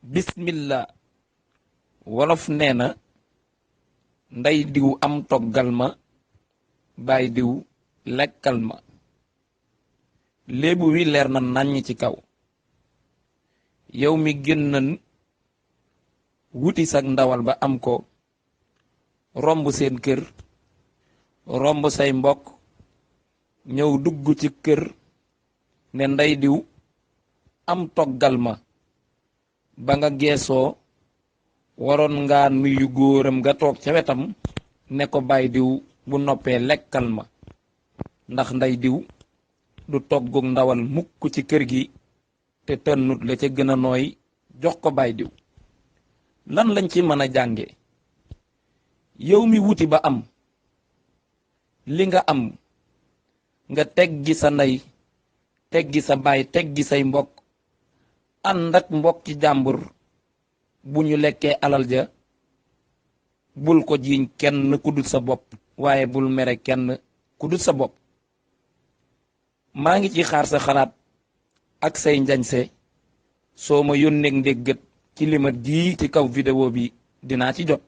bismillah wolof nee na ndey diw am toggal ma baay diw lekkal ma. léebu wi leer na naññ ci kaw. yow mi génnan wuti sag ndawal ba am ko, romb seen kër, romb say mbokk, ñëw dugg ci kër ne ndey diw am toggal ma. ba nga geesoo waroon nga nuyu góoram nga toog ca wetam ne ko baay diw bu noppee lekkal ma, ndax ndey diw du toggug ndawal mukk ci kër gi te tënnut la ca gën a nooy jox ko baay diw. lan lañ ci mën a jànge? yow mi wuti ba am li nga am nga teggi sa ndey teggi sa baay teggi say mbokk ànd ak mbokki jàmbur bu ñu lekkee alal ja, bul ko jiiñ kenn ku dul sa bopp, waaye bul mere kenn ku dul sa bopp. maa ngi ci xaar sa xalaat ak say njañse. soo ma yónneeg ndéggat ci limat gii ci kaw vidéo bi dinaa ci jot.